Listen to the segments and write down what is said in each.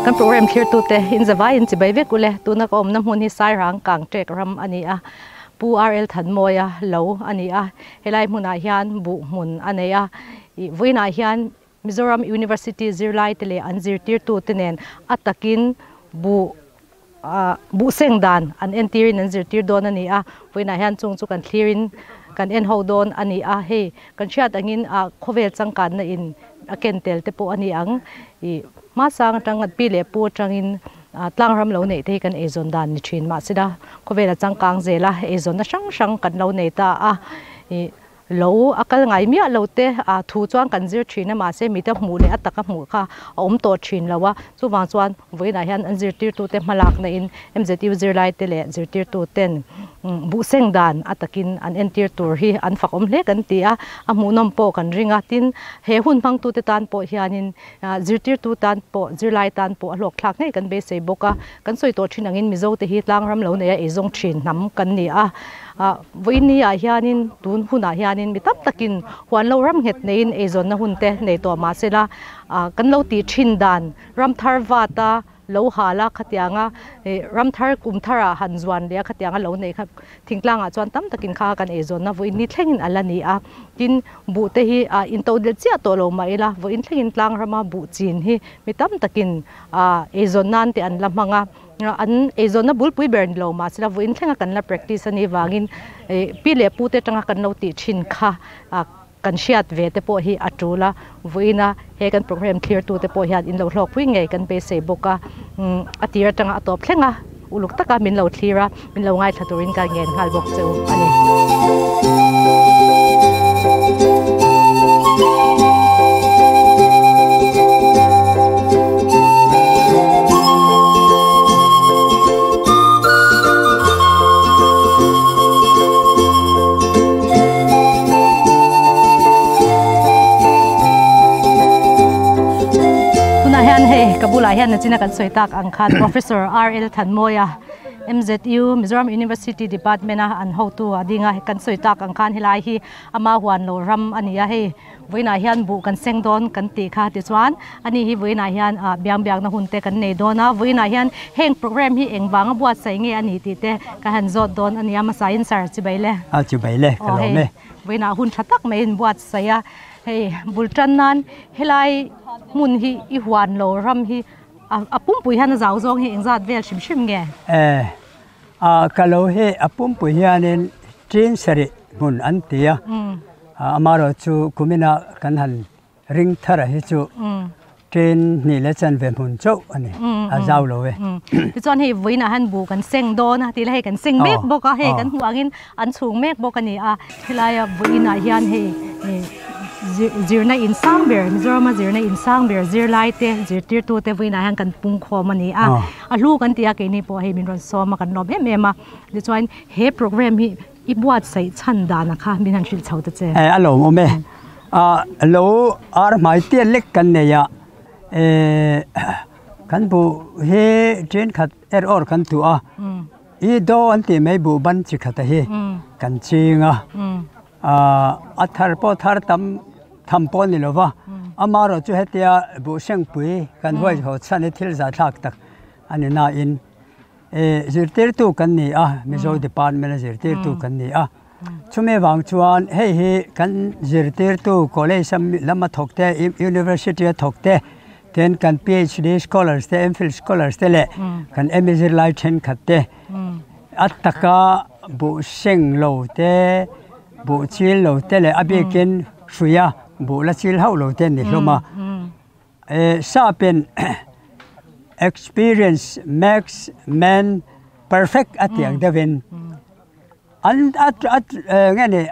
Kan program thlirtute in zavai in chibai vek ule tuna ka awmna hmun hi Sairang Kangṭek ram a ni a, Pu RL Thanmawia lo a ni a, helai hmunah hian buh hmun a nei a, ih vawiinah hian Mizoram University zirlaite leh an zirtirtute nen a takin buh buh seng dan an entirin an zirtir dawn a ni a, vawiinah hian chung chu kan thlirin kan en ho dawn a ni a, hei kan hriat angin ah khawvel changkanna in a ken tel te pawh a ni ang, ih hmasang atang pi leh pu atangin tlangram lo neih te hi kan eizawn dan ni thin mahsela khawvel a changkang zel a, eizawnna hrang hrang kan lo nei ta a, ih Lo a kal ngai miah lo te a thu chuan kan zir thin a, mahse mite hmuh leh a taka hmuh kha a awm tawh thin lo a, chuvang chuan vawiinah hian an zirtirtute hmalakna in MZU zirlaite leh zirtirtuten buhseng dan a takin an entir tur hi an fak awm hle kan ti a, a hmuhnawm pawh kan ring a, tin he hun hmangtute tan pawh hianin zirtirtu tan pawh zirlai tan pawh a hlawkthlak ngei kan beisei bawk a, kan sawi tawh thin angin Mizote hi tlangram lo neia eizawng thin hnam kan ni a. Vawiin ah hianin tun hunah hianin mi tam takin huan lo ram nghet neiin eizawnna hun te nei tawh mah sela kan lo tih thin dan ram thar vata lo hal a khatianga ram thar kum tharah han zuan leh a khatianga lo neih kha thingtlangah chuan tam takin kha kan eizawnna vawiin ni thlengin a la ni a tin buh te hi into del chiah tawh lo mah ila vawiin thlengin tlang rama buh chin hi mi tam takin eizawn nan te an la hmang a. An eizawnna bulpui ber ni lo mahse la vawiin thlenga kan la practice a nih vangin pi leh pute atanga kan lo tih thin kha kan hriat ve te pawh hi a tul a, vawiina he kan program thlirtute pawh hian in lo hlawkpui ngei kan beisei bawk a, a tir atanga a tawp thleng a, uluk taka min lo thlir a, min lo ngaithla turin ka ngen nghal bawk che u a ni. Tunah hian hei ka bulah hian nachina kan sawi tak ang khan Professor R L Thanmawia MZU, Mizoram University Department a an hotu a ding a, kan sawi tak ang khan helai hi ama huan lo ram a ni a, hei vawiinah hian buh kan seng dawn kan tih kha tichuan ani hi vawiinah hian ah biang biakna hun te kan nei dawn a, vawiinah hian heng program hi eng vanga buatsaih nge a ni tih te ka han zawt dawn a ni a, hmasa in sir chibai le. A chibai le, ka lawm e. Vawiinah hun tha tak mai in buatsaih a, hei bul tan nan helai hmun hi i huan lo ram hi A pumpui hian a zau zawng hi engzat vel hrim hrim nge? E, a ka lo hi a pumpui hianin tin sarih hmun an ti a, amaherawh chu kumina kan han ring thar a hi chu tin hnih leh chanve hmun chauh a ni, a zau lo e. Tichuan hei vawiinah hian buh kan seng dawn a, tila hei kan seng mek bawk a, hei kan hmuh angin an chhung mek bawk a ni a, helaia vawiinah hian hei zirna in sang ber Mizorama zirna in sang ber zirlai te zirtirtu te vawiinah hian kan pung khawm a ni a a hlu kan ti a keini pawh hei min rawn sawm a kan lawm em em a tichuan he program hi i buatsaih chhan dana kha min han hrilh chho ta che. A lawmawm e a lo ar hmai tiat lek kan nei a kan buh hi thenkhat er awr kan tuah a. I do an tih mai buh ban chi khat a hi kan ching a, a thar pawh thar tam tham pawh a ni lo va, amaherawh chu hetia buh sengpui kan huai haw chhan hi thil zahthlak tak a ni nain zirtirtu kan ni a, Mizo department a zirtirtu kan ni a, chumi vang chuan hei hi kan zirtirtu college lama thawk te university a thawk te Tin, kan PhD scholars te, MPhil scholars te leh kan MA zirlai thenkhat te a taka buh seng lo te, buh chil lo te leh a bikin hruia buh la chil hauh lo te an ni hlawm a. Sap in experience makes man perfect a tih ang deuhin an a nge ni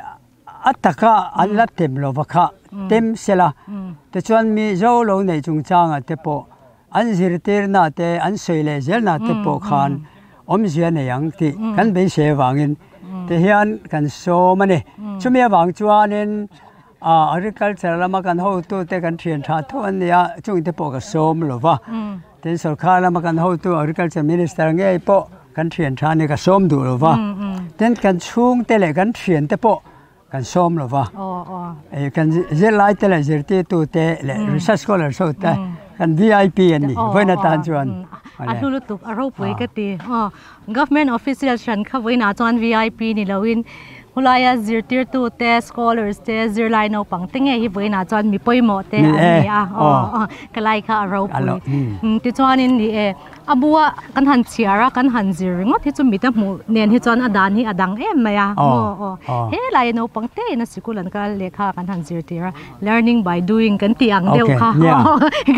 A taka an la tem lova kha tem sela, tichuan Mizo lo neih chungchangah te pawh an zirtirna te, an sawi leh zelna te pawh khan awmzia nei ang tih kan beisei avangin tihian kan sawm a ni. Chumi avang chuanin agriculture lama kan hotute kan thian tha tho an ni a, chungte pawh ka sawm lova. Tin, sorkar lama kan hotu Agriculture Minister ngei pawh kan thian tha a ni, ka sawm duh lo va. Tin, kan chhungte leh kan thiante pawh kan sawm lo va. Kan zirlaite leh zirtirtute leh research scholars ho te Kan VIP an ni vawiin atan chuan. A hlu lutuk a ropui ka ti. Aw government official hran kha vawiin ah chuan VIP ni loin hulaia zirtirtu te scholars te zirlai naupang te ngei hi vawiin ah chuan mi pawimawh te an ni a. Aw ka lai kha a ropui. Tichuanin ni e. A bua kan han chhiar a, kan han zir ringawt hi chu mita hmuh nen hi chuan a dan hi a dang em mai a. Maw aw. Helai naupang te ina sikul an kal lehkha kan han zir tir a, learning by doing kan tih ang deuh kha.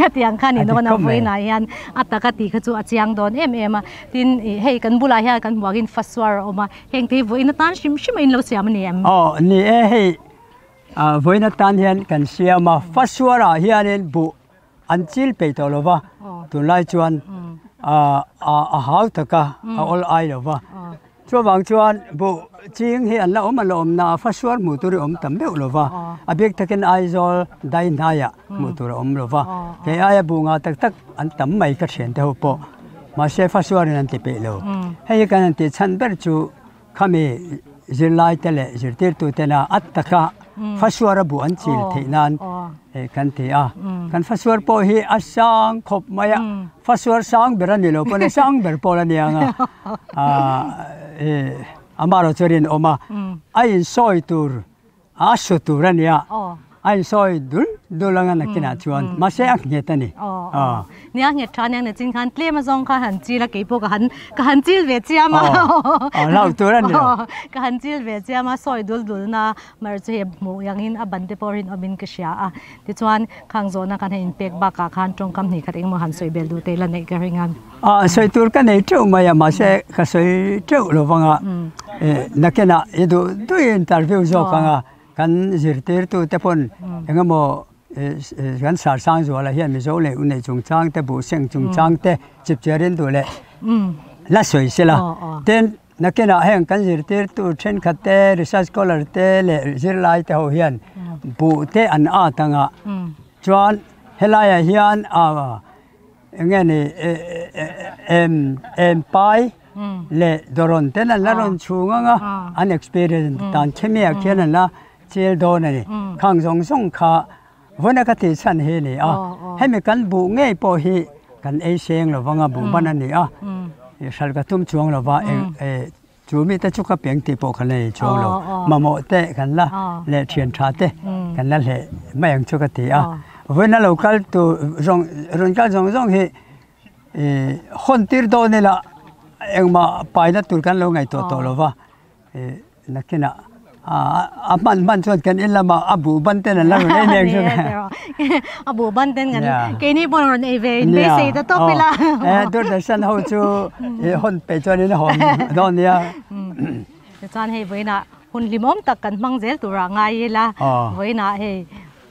Ka tih ang kha ni dawn a vawiinah hian a taka tih kha chu a chiang dawn em em a. Tin, hei kan bulah hian kan hmuh angin fasuar a awm a, heng te hi vawiin atan hrim hrim a in lo siam a ni em? Aw, ni e, hei vawiin atan hian kan siam a, fasuarah hianin buh An chil peih tawh lo va, tunlai chuan a hau tak a, a awl ai lo va. Chuvang chuan buh ching hi an la awm a la awm na a, fasuar hmuh tur hi awm tam deuh lo va. A bik takin Aizawl dai hnaiah hmuh tur a awm lo va. Kei aia buh ngah tak tak an tam mai ka thiante ho pawh. Mahse fasuarin an ti peih lo. Hei hi kan han tih chhan ber chu Khami zirlaite leh zirtirtutena a taka fasuara buh an chil theih nan kan ti a. Kan fasuar pawh hi a sang khawp mai a, fasuar sang ber a ni lo pawn a sang ber pawl a nia ang a, amaherawhchu rinawm a, a insawi tur A su tur a nia, a insawi dul dul anga nakinah chuan mahse a nghet a ni. Nia nghet tha aniang nachin khan tlem azawng kha han chil a keipawh ka han ka han chil ve chiam a. Hlauh tur a ni lo. Ka han chil ve chiam a sawi dul dul na mar chu hei hmuh iangin a ban te pawh rinawmin ka hria a. Tichuan khang zawhna khan hei inpek bakah khan tawngkam hnih khat engemaw han sawi bel duh te la neih ka ring a. A sawi tur ka nei teuh mai a mahse ka sawi teuh lo vang a nakinah i duh duh interview zawk ang a kan zirtirtu te pawn engemaw kan sar sang zuala hian Mizo leh u nei chungchang te buh seng chungchang te chipchiarin duh leh la sawi sela tin nakinah heng kan zirtirtu thenkhat te research scholar te leh zirlai te ho hian buh te an at ang a chuan helaiah hian a Enge ni em em pai leh dawrawn ten an la rawn chhung ang a, an experience dan khemi ah khian an la chel dawn a ni. Khang zawng zawng kha vawiina ka tih chhan hi a ni a, hemi kan buh ngei pawh hi kan ei seng lo vang a, buh ban a ni a, hralh ka tum chuang lo va chu mite chu ka peng tih pawh ka la ei chuang lo, mamawh te kan la leh thian tha te kan la hleh mai ang chu ka ti a, vawiin a lo kal tur zawng rawn kal zawng zawng hi ih hawn tir dawn ila engmah paina tur kan lo ngaihtuah tawh lo va ih nakinah A hman hman chuan kan in lamah a buh ban ten an la rawn ei mek chu. A buh ban ten kan keini pawh rawn ei ve in beisei ta tawp ila. E Doordarshan ho chu i hawn peih chuan in hawn dawn nia. Tichuan hei vawiinah hun hlimawm tak kan hmang zel turah ngai ila. Vawiinah hei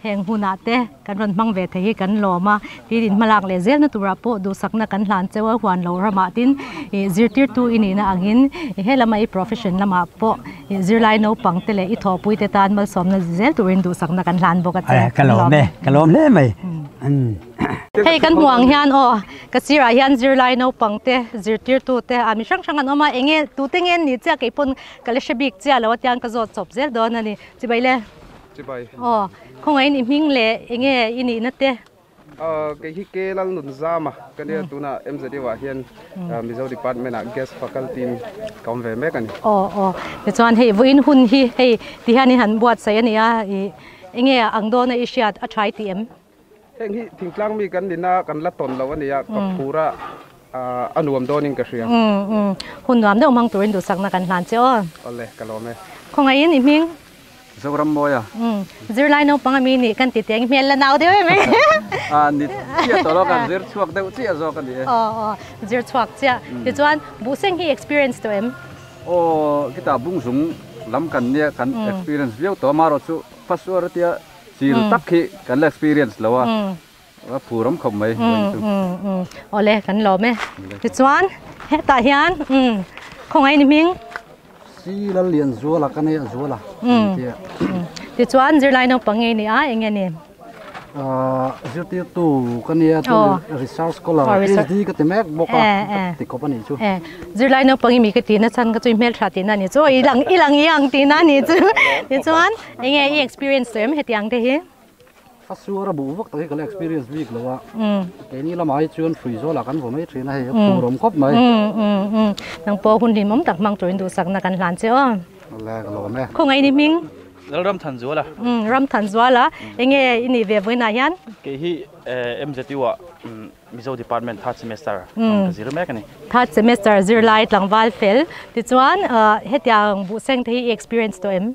Heng hunah te kan rawn hmang ve thei hi kan lawm a, tin in hmalak leh zelna turah pawh duhsakna kan hlan cheu a, huan lo ramah tin ih zirtirtu i nihna angin he lama i profession lamah pawh ih zirlai naupang te leh i thawhpui te tan malsawmna zel turin duhsakna kan hlan bawk a che. Ka lawm e, ka lawm hle mai. Hei kan hmuh ang hian aw ka sirah hian zirlai naupang te zirtirtu te ah mi hrang hrang an awm a, enge tute nge an nih chiah kei pawn ka la hre bik chiah lo a tiang ka zawt chawp zel dawn a ni. Chibai le. Chibai. Aw, khawngaihin i hming leh enge i nihna te? Aw, kei hi Ke Lalnunzama ka nia, tunah MZU ah hian Mizo Department ah Guest Faculty in ka awm ve mek a ni. Aw, aw, tichuan hei vawiin hun hi hei ti hian in han buatsaih a ni a, i enge ang dawna i hriat a tha i ti em? Heng hi thingtlang mi kan nina kan la tawn lo a nia, ka phur a, a nuam dawnin ka hria. Umm, hun nuam deuh hmang turin duhsakna kan hlan che aw. Awle, ka lawm e. Khawngaihin i hming? Zoram Mawia. Umm, zirlai naupang ami nih kan ti teng hmel la nau deuh em e. A ni chiah tawh lo, kan zir chhuak deuh chiah zawk a ni e. Aw, aw, zir chhuak chiah. Tichuan, buhseng hi experience tawh em? Aw, khitah bungzung lam kan nia, kan experience viau tawh a, amaherawhchu fasuar atia Chil tak hi kan la experience lo a, a phur awm khawp mai vawiin chu. Awle kan lawm e. Tichuan hetah hian khawngaih ni hming? Si Lallian Zuala ka nei a, Zuala an ti a. Tichuan zirlai naupang ngei ni a, eng nge ni? Zirtirtu ka nia, chuan research scholar PhD ka ti mek bawk a, ka ti khawp a nih chu. Zirlai naupang i mi ka tihna chhan ka chu i hmeltha tihna a ni chu, i lang i lang i ang tihna a ni chu. Tichuan eng nge i experience tawh em hetiang te hi? Fasuara bu vak tak hi kala experience bik lowa. Keini lamah hi chuan hrui zawlah kan vaw mai thin a hei a phur awm khawp mai. Nang pawh hun hlimawm tak hmang turin duhsakna kan hlan che aw. Le ka lawm e. Khawngaih ni hming? Lal Ram Than Zuala. Ram Than Zuala enge i nih ve vawiinah hian? Kei hi MZU ah Mizo Department third semester ka zir mek a ni. Third semester zirlai tlangval fel tichuan hetiang buhseng te hi i experience tawh em?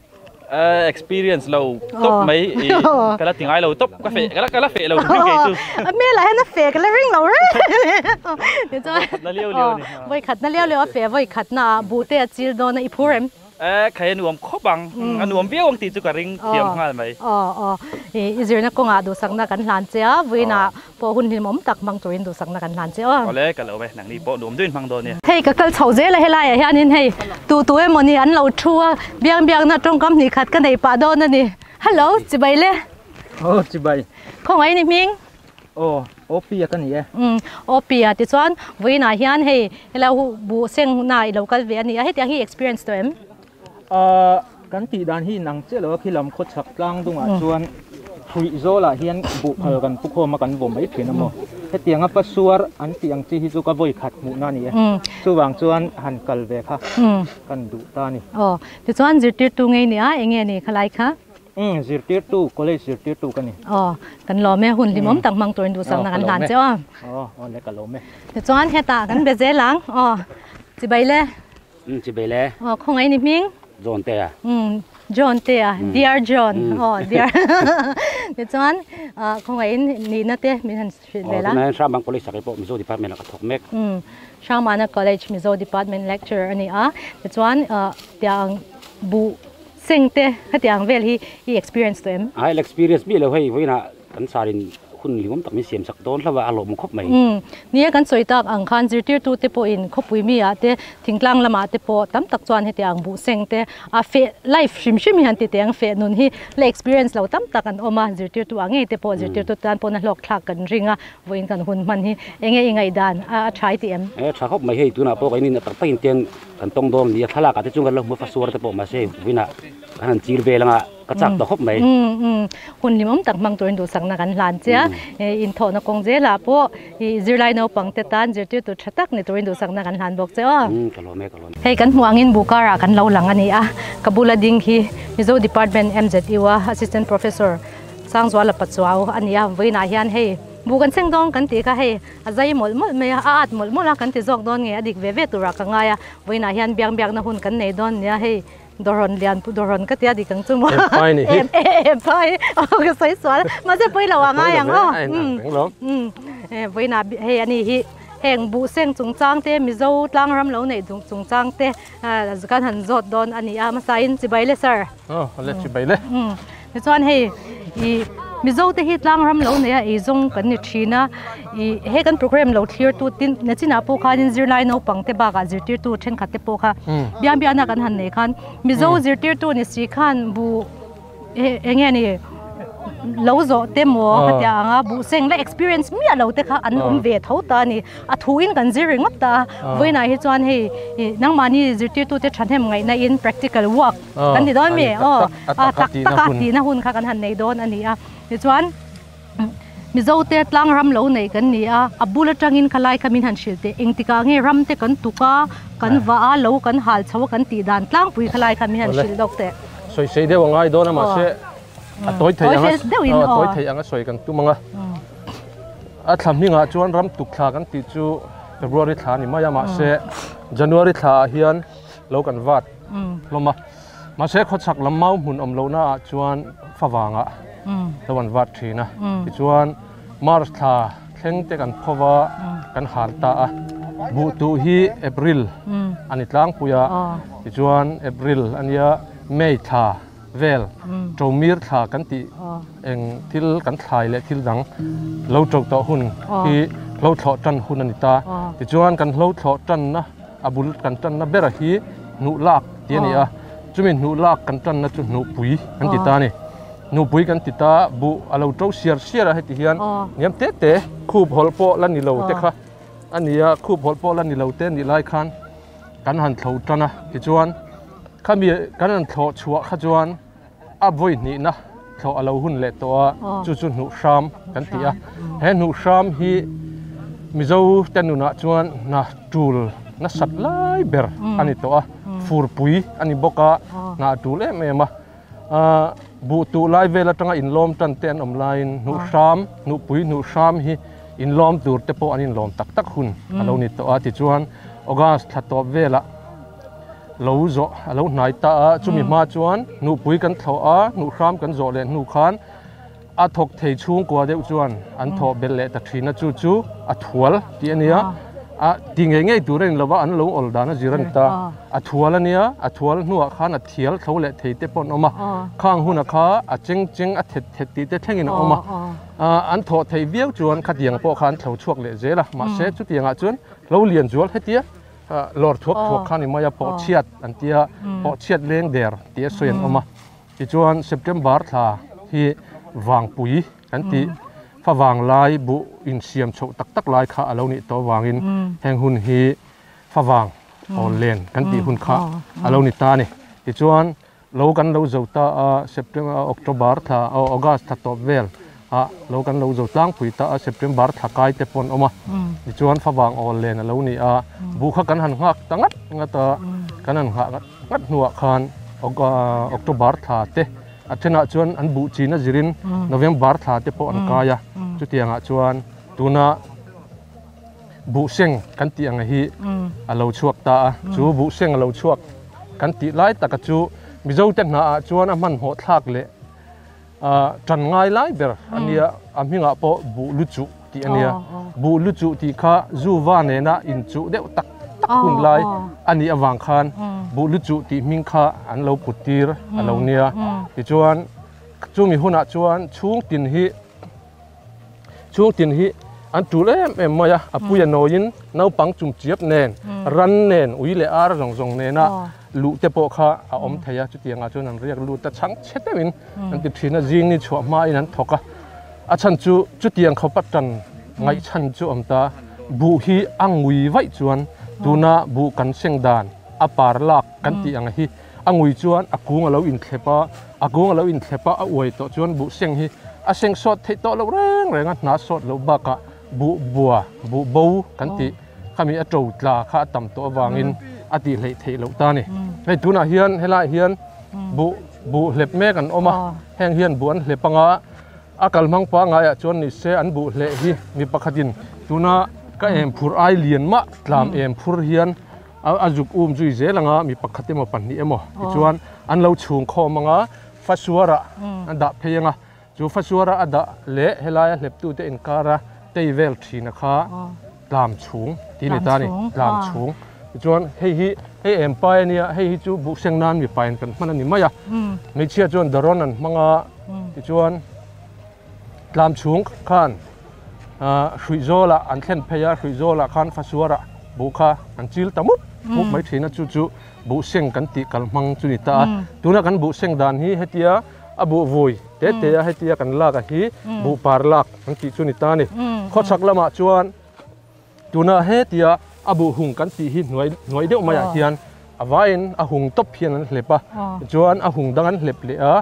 Experience lo tawp mai i ka la ti ngai lo tawp ka feh ka la feh lo hrim kei chu. A hmel ah hian a feh ka la ring lo reng tichuan Vawikhat na liau liau a ni. Vawikhat na liau liau a feh vawikhat na ah buh te a chil dawn a i phur em? E khai a nuam khawp ang, a nuam viau ang tih chu ka ring thiam nghal mai. Aw aw, i zirna kawngah duhsakna kan hlan che a, vawiinah pawh hun hlimawm tak hmang turin duhsakna kan hlan che aw. Awle ka lo e, nangni pawh nuam duhin hmang dawn nia. Hei ka kal chho zel a helaiah hianin hei tu tu emawni an lo thu a, biang biakna tawngkam hnih khat ka nei pah dawn a ni. Hello, chibai le. Aw chibai. Khawngaih ni hming? Aw, OP a ka ni e. Umm, OP a tichuan vawiinah hian hei helai hu buh seng huna i lo kal ve a ni a, hetiang hi i experience tawh em? Ahh, kan tih dan hi inang chiah lo a, khilam khawchhak tlang dungah chuan hruih zawlah hian buh phal kan pu khawm a kan vaw mai thin a maw? Hetiang a pasuar an tih ang chi hi chu ka vawi khat hmuhna a ni e. Chuvang chuan han kal ve kha kan duh ta a ni. Aw, tichuan zirtirtu ngei nia, enge ni khalai kha? Umm, zirtirtu, college zirtirtu ka ni. Aw, kan lawm e, hun hlimawm tak hmang turin duhsakna kan hlan che aw. Aw, aw le ka lawm e. Tichuan hetah kan be zel ang, aw, chibai le. Umm, chibai le. Aw, khawngaih ni hming? John te a. Umm, John te a, dear John, aw, dear. Tichuan, khawngaihin nihna te min han hrilh ve la. Aw, tunah hian Hrangmang College sakhi pawh Mizo Department ah ka thawk mek. Umm, Hrangmana College Mizo Department lecturer a ni a, tichuan, tiang buh Seng te hetiang vel hi i experience tawh em? Ai la experience miah lo hei vawiinah kan sarin hun limawm tak min siam sak dawn hlauh a, a hlawhmawm khawp mai. Umm, nia kan sawi tak ang khan zirtirtu te pawhin khawpui mi ah te thingtlang lamah te pawh tam tak chuan hetiang buh seng te a feh life hrim hrim hi han ti teh ang feh nun hi la experience lo tam tak an awm a, zirtirtu ah ngei te pawh zirtirtu tan pawh na hlawk thlak kan ring a, vawiin kan hun hman hi enge i ngaihdan a tha i ti em? E tha khawp mai hei tunah pawh ka inin a tak takin tiang Kan tawng dawn nia thlalak ah te chuan kan lo hmu a fasuar te pawh mahse vawiinah kan han chil vel anga ka chak ta khawp mai. Hun hlimawm tak hmang turin duhsakna kan hlan che a, inthawhna kawng zelah pawh i zirlai naupang te tan zirtirtu tha tak ni turin duhsakna kan hlan bawk che aw. Ka lawm e ka lawm e. Hei kan hmuh angin Bukara kan lo lang a ni a, ka bula ding hi Mizo Department MZU a Assistant Professor Sangzuala Pachuau a ni a, vawiinah hian hei bu kan seng dawng kan tih kha hei A zai mawlh mawlh mai a, a at mawlh mawlh a, kan ti zawk dawn nge a dik ve ve turah ka ngai a, vawiinah hian biak biakna hun kan nei dawn nia hei dawrawn lian pu dawrawn ka tia dik ang chu maw Em pai ni hi em em pai aw ka sawi sual mahse pawi lo a ngai ang aw umm umm vawiinah hei ani hi heng buh seng chungchang te Mizo tlang ram lo neih chungchang te kan han zawt dawn a ni a hmasain chibai le sir. Aw le chibai le. Umm tichuan hei ih Mizo te hi tlang ram lo nei a eizawng kan ni thin a ih he kan program lo thlir tu tin nachinah pawh khanin zirlai naupang te bakah zirtirtu thenkhat te pawh kha biang biahna kan han nei khan Mizo zirtirtu ni si khan buh eng nge ni lo zawh te maw ka tia ang a buh seng la experience miah lo te kha an awm ve tho ta a ni a thu in kan zir ringawt ta a vawiinah hi chuan hei ih nangmahni zirtirtu te thahnem ngaihna in practical work kan ti dawn mi aw a tak tak a tihna hun kha kan han nei dawn a ni a tichuan Mizo te tlang ram lo nei kan ni a a bul atangin khalai kha min han hrilh teh engtikah nge ram te kan tuk a kan vah a lo kan hal chho a kan tih dan tlangpui khalai kha min han hrilh dawk teh. Sawi sei deuh a ngai dawn a mahse a tawi thei ang a tawi thei ang a sawi kan tum ang a a thla hmingah chuan ram tuk thla kan tih chu February thla a ni mai a mahse January thla ah hian lo kan vat hlawm a mahse khawchhak lam mau hmun awm lohna ah chuan favangah lo an vat thin a tichuan March thla thleng te kan pho va kan hal ta a buh tuh hi April a ni tlangpui a tichuan April a nia May thla vel Ṭomir thla kan tih eng thil kan thlai leh thil dang lo ṭo tawh hun hi hlo thlawh ṭan hun a ni ta tichuan kan hlo thlawh ṭanna a bul kan tanna bera hi hnuh lak tih a ni a chumi hnuh lak kan tanna chu hnuhpui kan ti ta a ni hnuhpui kan ti ta buh a lo to siar siar a heti hian hniam te te khup hawlh pawh la ni lo te kha a ni a khup hawlh pawh la ni lo te a nih lai khan kan han thlo tan a tichuan khami kan han thlawh chhuah kha chuan a vawi hnihna. thlo alo hun le to a chu chu hnu hram kan ti a he hnu hram hi Mizo tenuna chuan na tul na sat lai ber ani to a furpui ani boka na tul em em a bu tu lai vel atanga in lom tan te an om lain hnu hram hnu pui hnu hram hi in lom tur te pawh an in lom tak tak hun alo ni to a ti chuan August thla tawp vela lo zo alo hnai ta a chumi hma chuan hnu pui kan thlo a hnu hram kan zo le hnu khan a thok thei chung kwa deuh chuan an tho bel le ta thina chu chu a thual ti ania a ti ngei ngei turin lova an lo ol dana ziran ta a thual ania a thual hnuah khan a thial thlo le thei te pon oma khang huna kha a cheng cheng a thet thet ti te thlengin oma an tho thei viau chuan khatiang pawh khan thlo chhuak le zela ma se chu tianga chuan lo lian zual hetia lor thuak thuak khan i maya pawh chiat an tia pawh chiat leng der ti a soin oma ti chuan September thla hi wangpui kan ti fa wang lai bu in siam chho tak tak lai kha alo ni to wangin heng hun hi fa wang on len kan ti hun kha alo ni ta ni ti chuan lo kan lo zo ta a September October tha August tha top vel a lo kan lo zo tlang pui ta a September tha kai te pon oma ti chuan fa wang on len alo ni a bu kha kan han ngak tangat ngata kan han ngak ngat nuwa khan October tha te a thena chuan an bu china zirin November tha te pawh an kaya chu tianga chuan tuna bu seng kan ti ang hi alo chuak ta a chu bu seng alo chuak kan ti lai taka chu Mizo te hna a chuan a man ho thlak le a tan ngai lai ber ania a hminga pawh bu lu chu ti ania bu lu chu ti kha zuwa ne na in chu deuh tak tak hun lai ani awang khan bu lu chu ti hming kha an lo putir alo nia ti chuan chumi huna chuan chung tin hi an tul em em maya apuya noin naupang chum chiap nen ran nen ui le ar zong zong ne na lu te pawh kha a awm theia chu tianga chuan an riak lu ta chang chetewin an ti thina jing ni chhuah ma in an thoka a chan chu chu tiang khopat tan ngai chan chu awm ta bu hi angui vai chuan tuna bu kan seng dan a par lak kan ti ang hi angui chuan a kung alo in thlepa a kung alo in thlepa a uai to chuan bu seng hi a seng sot thei to lo reng reng a hna sot lo baka bu bua bu bo kan ti khami a to tla kha tam to awangin a ti hlei thei lo ta ni hei tuna hian helai hian bu bu hlep mek an oma heng hian bu an hlepanga a kalmang pa nga ya chuan ni se an bu hle hi mi pakhatin tuna ka em phur ai lian ma tlam em phur hian a zuk zui zelanga mi pakhat emaw pahnih emaw ti chuan an lo chhung khawm anga fasuara an dah phei anga chu fasuara a dah le helai a hleptu te inkara tei vel thina kha tlam chhung ti ni ta ni tlam chhung chuan hei hi hei em pai ania hei hi chu bu seng nan mi pain kan hman ani mai a hmeichhia chuan daron an hmanga ti chuan tlam chhung khan hrui zawla an thlen phei a hrui zawla khan fasuara bu kha an chil ta mup mup mai thina chu chu bu seng kan ti kalhmang chu ni ta tuna kan bu seng dan hi hetia a bu vui te te a hetia kan lak a hi bu par lak an ti chu ni ta ni khawchhak lamah chuan tuna hetia a bu hung kan ti hi hnuai hnuai deuh maiah hian a vain a hung top hian an hlep a chuan a hung dang an hlep leh a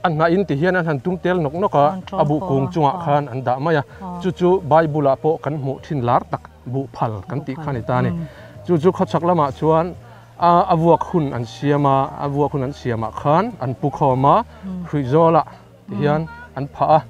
an hna in ti hian an han tum tel nawk nawk a a bu kung chungah khan an dah mai a chu chu Bible ah pawh kan hmuh thin lar tak bu phal kan tih khan ni ta ni chu chu khawchhak lamah chuan a vuak hun an siam a a vuak hun an siamah khan an pu khawm a hrui zawlah ti hian an phah a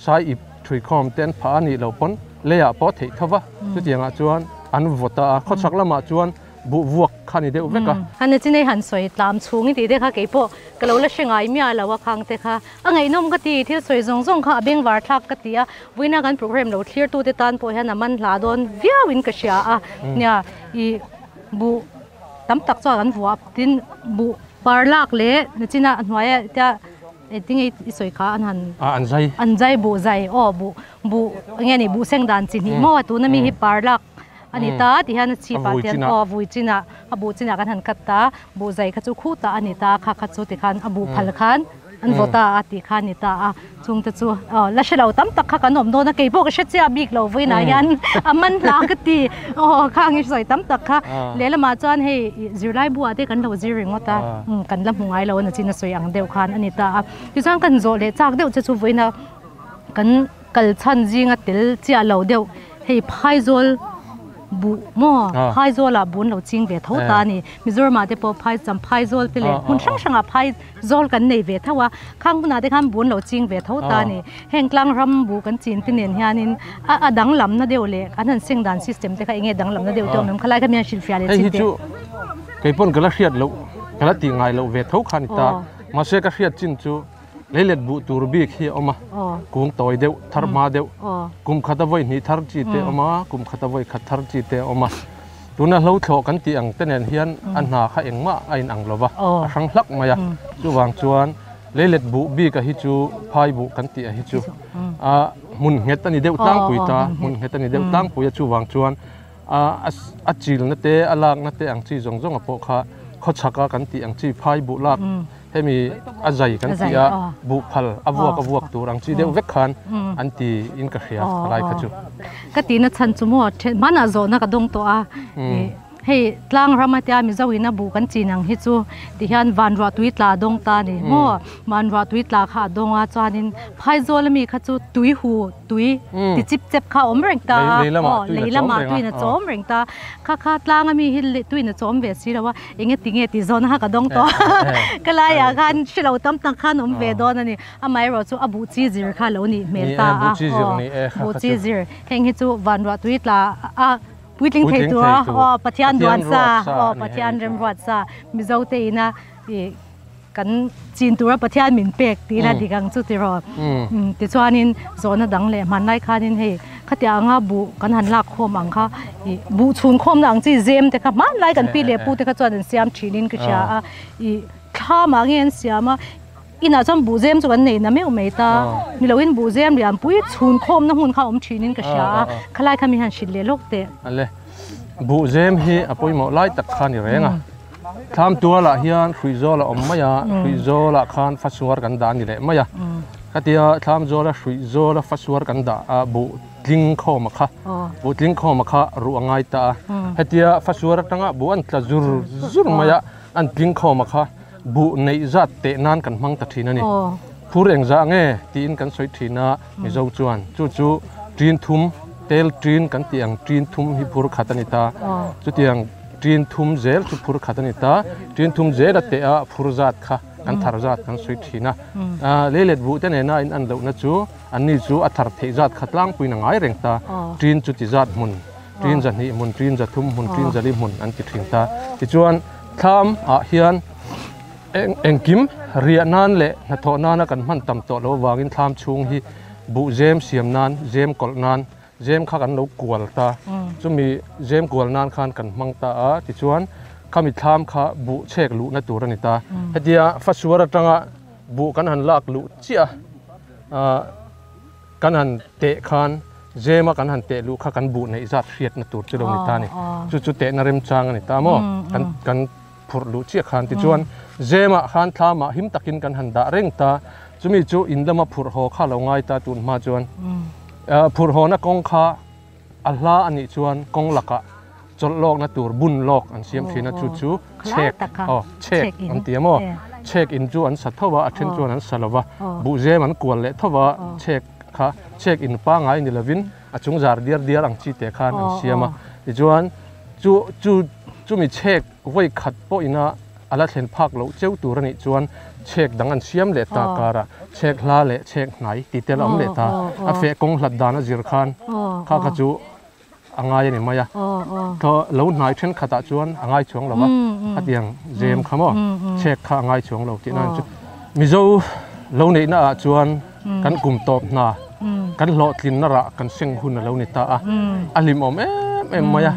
sai ip thui khawm te an phah a nih loh pawn leiah pawh theih thova chutiangah chuan an vawta a khawchhak lamah chuan bu vuak kha ni deuh vek a han chinei han soi tlam chhung ti te kha keipo ka lo la hrengai mia lo a khang te kha angai nom ka ti thil soi zong zong kha abeng war thak ka ti a vuina kan program lo clear tu te tan po hian aman hla don viawin ka hria a nia i bu tam tak chuan an vuah tin bu parlak le nachina hnuaia tia ting i soi kha an han an zai bu zai o bu bu nge ni bu seng dan chi ni mo tu na mi hi parlak ani ta ti hian chi pa tian o vui china a bu china kan han kat ta bu zai kha chu khu ta ani ta kha kha chu ti khan a bu phal khan An vaw ta a tih kha a ni ta a, chungte chu aw la hre lo tam tak kha kan awm dawn a, kei pawh ka hre chiah bik lo vawiinah hian a man hla ka ti aw khang i sawi tam tak kha lehlamah chuan hei zirlai buah te kan lo zir ringawt a, kan la hmu ngai lo a nachin a sawi ang deuh khan a ni ta a, tichuan kan zawh leh chak deuh che chu vawiina kan kal chhan zinga tel chiah lo deuh hei phaizawl buh maw phaizawl ah bun lo ching ve tho ta a ni Mizoram ah te pawh phai cham phaizawl te leh hmun hrang hrang ah phaizawl kan nei ve tho a khang hmun ah te khan bun lo ching ve tho ta a ni heng tlang ram buh kan chin te nen hian in a a danglam na deuh leh an han seng dan system te kha eng nge danglam na deuh te awm em khalai kha mi han hrilhfiah leh chin teh. Hei hi chu kei pawn ka la hriat loh ka la tih ngai loh ve tho kha a ni ta mahse ka hriat chin chu Leilet buh tur bik hi a awm a, kung tawi deuh, thar hma deuh, kum khata vawi hnih thar chi te a awm a, kum khata vawi khat thar chi te a awm a. Tuna hlo thlawh kan tih ang te nen hian a hna kha engmah a inang lo va, a hrang hlak mai a. Chuvang chuan leilet buh bik a hi chu phai buh kan tih a hi chu a hmun nghet a ni deuh tlangpui ta, hmun nghet a ni deuh tlangpui a, chuvang chuan a chilna te, a lakna te ang chi zawng zawng a pawh kha khawchhaka kan tih ang chi phai buh lak Hemi a zai kan ti a, buh phal a vuak a vuak tur ang chi deuh vek khan an ti in ka hria a lai kha chu. Ka tihna chhan chu maw then hmanah zawhna ka dawng tawh a, hei tlang ram atia Mizo in a buh kan chin ang hi chu ti hian vanruah tui tla a dawng ta a ni maw, vanruah tui tla kha a dawng a chuanin phaizawl ami kha chu tui hu tui ti chip chep kha a awm reng ta a, aw lei lamah tuiin a chawm reng ta a, kha kha tlang ami hi tuiin a chawm ve si lo a. Enge ti nge tih zawhna kha ka dawng tawh ka laiah khan hre lo tam tak khan awm ve dawn a ni. Amaherawh chu a buh chi zir kha lo nih hmel ta a, aw buh chi zir heng hi chu vanruah tui tla a puitling thei tur a, aw Pathian duan sa, aw Pathian remruat sa Mizo te ina ih kan chin tura Pathian min pek tih ila dik ang chu tiraw. Tichuanin zawhna dang leh hmanlai khanin hei khatiang anga buh kan han lak khawm ang kha ih buh chhun khawmna ang chi zem te kha hmanlai kan pi leh pu te kha chuan an siam thinin ka hria a ih thla mah nge an siam a inah chuan buh zem chu kan nei na meuh mai ta ni loin buh zem lianpui chhun khawmna hmun kha a awm thinin ka hria a khalai kha mi han hrilh leh lawk teh. Ale buh zem hi a pawimawh lai tak kha a ni reng a. Thlam tualah hian hruihzawl a awm mai a, hruihzawlah khan fasuar kan dah a ni leh mai a. Khatia thlam zawla hruihzawla fasuar kan dah a buh tling khawm a kha, buh tling khawm a kha ruh a ngai ta a. Hetia fasuar atanga buh an tla zur zur mai a, an tling khawm a kha buh neih zat teh nan kan hmang ta thin a ni. Phur engzah nge tiin kan sawi thin a Mizo chuan chu chu ṭin thum, tel ṭin kan tih ang ṭin thum hi phur khat a ni ta. Chutiang. Ṭin thum zel chu phur khat a ni ta. Ṭin thum zel a teh a, phur zat kha kan thar zat kan sawi ṭhin a. Leilet buh te nena in an lohna chu anni chu a thar theih zat kha tlangpuiin a ngai reng ta. Ṭin chu ti zat hmun, ṭin zahnih hmun, ṭin zathum hmun, ṭin zali hmun an ti ṭhin ta. Tichuan thlam ah hian engkim riah nan leh hnathawh nana kan hman tam tawh loh avangin thlam chhung hi buh zem siam nan, zem kawlh nan, Zem kha kan lo kual ta, chumi zem kual nan khan kan hmang ta a, tichuan khami thlam kha buh chhek luhna tur a ni ta. Hetia fasuar atanga buh kan han lak luh chiah a, kan han teh khan zema kan han teh luh kha kan buh neih zat hriatna tur chu lo ni ta a ni. Chu chu tehna remchang a ni ta maw? Kan phurh luh chiah khan tichuan zemah khan thlamah him takin kan han dah reng ta, chumi chu in lama phurh haw kha lo ngai ta tun hma chuan phurh hawna kawng kha a hla a nih chuan kawng lakah chawlh lawkna tur bun lawk an siam thin a, chu chu chhek aw chhek an ti a maw chhek in chu an sa tho a, a then chuan an sa lo va, buhzem an kual leh tho va, chhek kha chhek in pangai ni lovin a chung zar diar diar ang chi te khan an siam a, tichuan chu chu chumi chhek vawi khat pawh ina a la thlen phak loh cheu tur a nih chuan chhek dang an siam leh ta karah chhek hla leh chhek hnai tih te la awm leh ta, a feh kawng hlat dan a zir khan kha kha chu a ngai a ni mai a, thaw lo hnai thenkhatah chuan a ngai chuang lo va, khatiang zem kha maw chhek kha a ngai chuang lo tih nan chu Mizo lo neihna ah chuan kan kum tawp hna kan hlawhtlinna rah kan seng hun a lo ni ta a, a hlimawm em em mai a,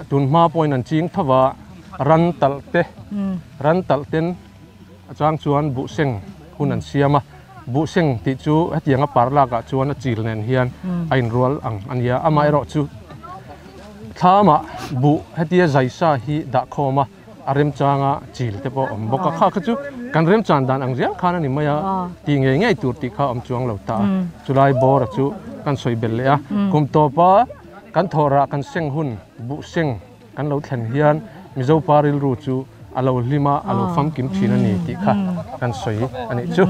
tun hma pawhin an ching tho va, ran talh te ran talh ten a chang chuan buh seng hun an siam a, buh seng tih chu hetiang a par lakah chuan a chil nen hian a inrual ang a nia, amaherawhchu thlamah buh hetia zai sa hi dah khawm a. a rem changa chil te pawh awm bawk a kha kha chu kan rem chan dan ang zel khan ani mai a ti ngei ngei tur tih kha awm chuang lo ta a chulai bawr a chu kan sawi belh leh a kum tawpa kan thawhrah kan seng hun buh seng kan lo thlen hian Mizo pa rilru chu a lo hlim a a lo famkim thin a ni tih kha kan sawi a nih chu.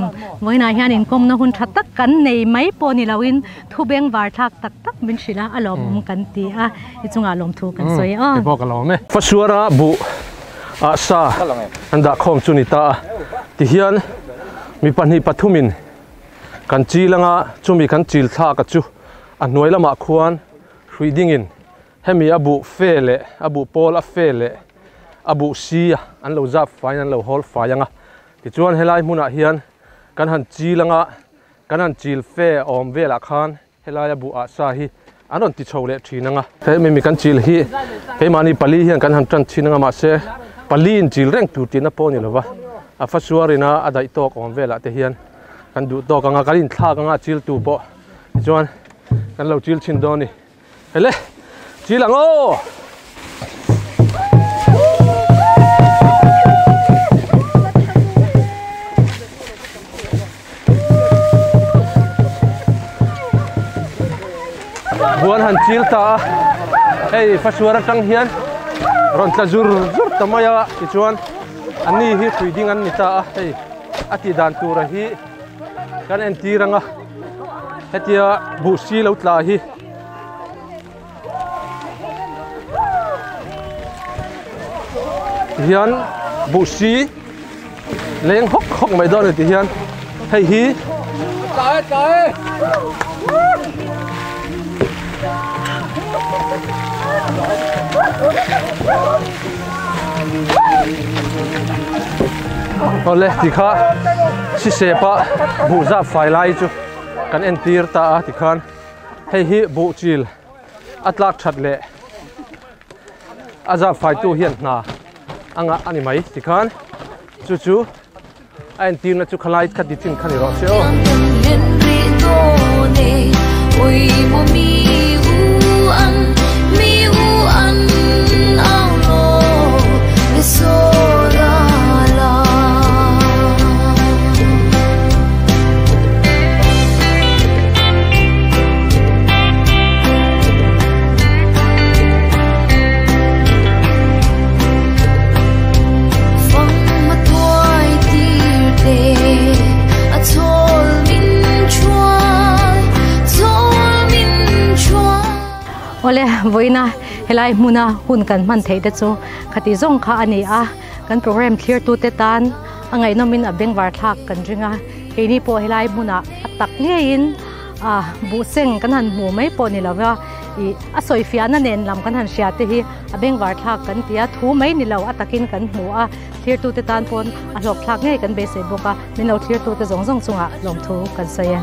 Vawiinah hian inkawmna hun tha tak kan nei mai pawh ni loin thu bengvar thlak tak tak min hrilh a, a lawmawm kan ti a, i chungah lawmthu kan sawi a. Kei pawh ka lawm e. Fasuara buh ah sa an dah khawm chu ni ta a, tihian mi pahnih pathumin kan chil anga chumi kan chil thlak a chu a hnuai lamah khuan hrui dingin Hemi a buh fe leh a buh pawl a fe leh a buh si a an lo zap faiin an lo hawl fai ang a, tichuan helai hmunah hian kan han chil ang a, kan han chil fe awm velah khan helai a buh ah sa hi an rawn ti chho leh thin ang a. Hemi mi kan chil hi keimahni pali hian kan han tan thin ang a, mahse pali in chil reng tur tihna pawh a ni lova, a fasuarin a a daih tawk awm velah te hian kan duh tawk ang a, kan inthlak ang a chil tu pawh tichuan kan lo chil chhin dawn a ni. Hele, chil ang aw! Buan han chil ta a, hei fasuar atang hian rawn tla zur zur ta mai a, tichuan anni hi hrui ding an ni ta a, hei a tih dan tura hi kan entir ang a, hetia buh si lo tla hi. Hian buh si leng hawk hawk mai dawn a ni ti hian hei hi awle tikha sisep a buh zap fai lai chu kan entir ta a tikhan. Hei hi buh chil a tlak that leh a zap faitu hian hna a ngah a ni mai tikhan chu chu a entirna chu khalai kha ti chin kha ni rawh se aw. Awle vawiina helai hmuna hun kan hman theih te chu khati zawng kha a ni a kan program thlir tute tan a ngaihnawmin a bengvar thlak kan ring a keini pawh helai hmunah a tak ngeiin ah buh seng kan han hmu mai pawh ni lova ih a sawi fiahna nen lam kan han hria te hi a bengvar thlak kan ti a thu mai ni lo a takin kan hmu a thlir tute tan pawn a hlawk thlak ngei kan beisei bawk a min lo thlir tute zawng zawng chungah lawmthu kan sawi e.